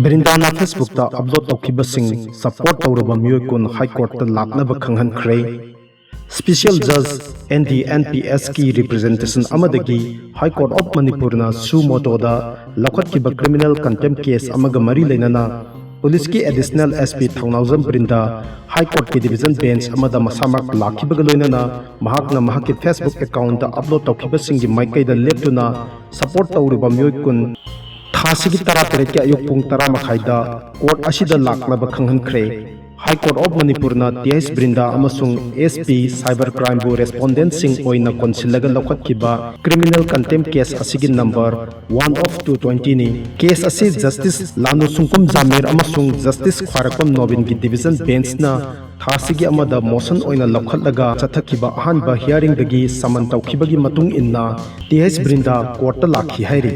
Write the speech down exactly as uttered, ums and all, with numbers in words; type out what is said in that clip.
ꯕ꯭ꯔꯤꯟꯗꯥꯅ Facebookꯇ upload ꯇꯧꯈꯤꯕꯁꯤꯡ support ꯇꯧꯔꯕ ꯃꯤꯑꯣꯏ ꯀꯨꯟ High Courtꯇ ꯂꯥꯛꯅꯕ ꯈꯪꯍꯟꯈ꯭ꯔꯦ꯫ Special Judge N D N P ꯑꯦꯁꯀꯤ representation ꯑꯃꯗꯒꯤ High Court of Manipurꯅ suo motoꯗ ꯂꯧꯈꯠꯈꯤꯕ criminal contempt case ꯑꯃꯒ ꯃꯔꯤ ꯂꯩꯅꯅ ꯄꯨꯂꯤꯁꯀꯤ Additional S P ꯊꯧꯅꯥꯎꯖꯝ ꯕ꯭ꯔꯤꯟꯗꯥ High Courtꯀꯤ division bench ꯑꯃꯗ ꯃꯁꯥꯃꯛ ꯂꯥꯛꯈꯤꯕꯒ ꯂꯣꯏꯅꯅ ꯃꯍꯥꯛꯅ ꯃꯍꯥꯛꯀꯤ Facebook accountꯇ upload ꯇꯧꯈꯤꯕꯁꯤꯡꯒꯤ ꯃꯥꯏꯀꯩꯗ ꯂꯦꯞꯇꯨꯅ support ꯇꯧꯔꯤꯕ ꯃꯤꯑꯣꯏ ꯀꯨꯟ ꯊꯥꯁꯤꯒꯤ ꯇꯔꯥꯇꯔꯦꯠꯀꯤ ꯑꯌꯨꯛ ꯄꯨꯡ ꯇꯔꯥ ꯃꯈꯥꯏꯗ court ꯑꯁꯤꯗ ꯂꯥꯛꯅꯕ ꯈꯪꯍꯟꯈ꯭ꯔꯦ꯫ High Court of Manipurꯅ ꯇꯤ ꯑꯩꯆ ꯕ꯭ꯔꯤꯟꯗꯥ ꯑꯃꯁꯨꯡ S P Cyber Crimeꯕꯨ respondentꯁꯤꯡ ꯑꯣꯏꯅ ꯀꯣꯟꯁꯤꯜꯂꯒ ꯂꯧꯈꯠꯈꯤꯕ criminal contempt case ꯑꯁꯤꯒꯤ number one of two twentyꯅꯤ꯫ Case ꯑꯁꯤ Justice ꯂꯥꯅꯨ ꯁꯨꯡꯀꯨꯝ ꯖꯥꯃꯤꯔ ꯑꯃꯁꯨꯡ Justice ꯈ꯭ꯋꯥꯏꯔꯥꯛꯄꯝ ꯅꯣꯕꯤꯟꯒꯤ division benchꯅ ꯊꯥꯁꯤꯒꯤ ꯑꯃꯗ motion ꯑꯣꯏꯅ ꯂꯧꯈꯠꯂꯒ ꯆꯠꯊꯈꯤꯕ ꯑꯍꯥꯟꯕ hearingꯗꯒꯤ summon ꯇꯧꯈꯤꯕꯒꯤ ꯃꯇꯨꯡ ꯏꯟꯅ ꯇꯤ ꯑꯩꯆ ꯕ꯭ꯔꯤꯟꯗꯥ courtꯇ ꯂꯥꯛꯈꯤ ꯍꯥꯏꯔꯤ꯫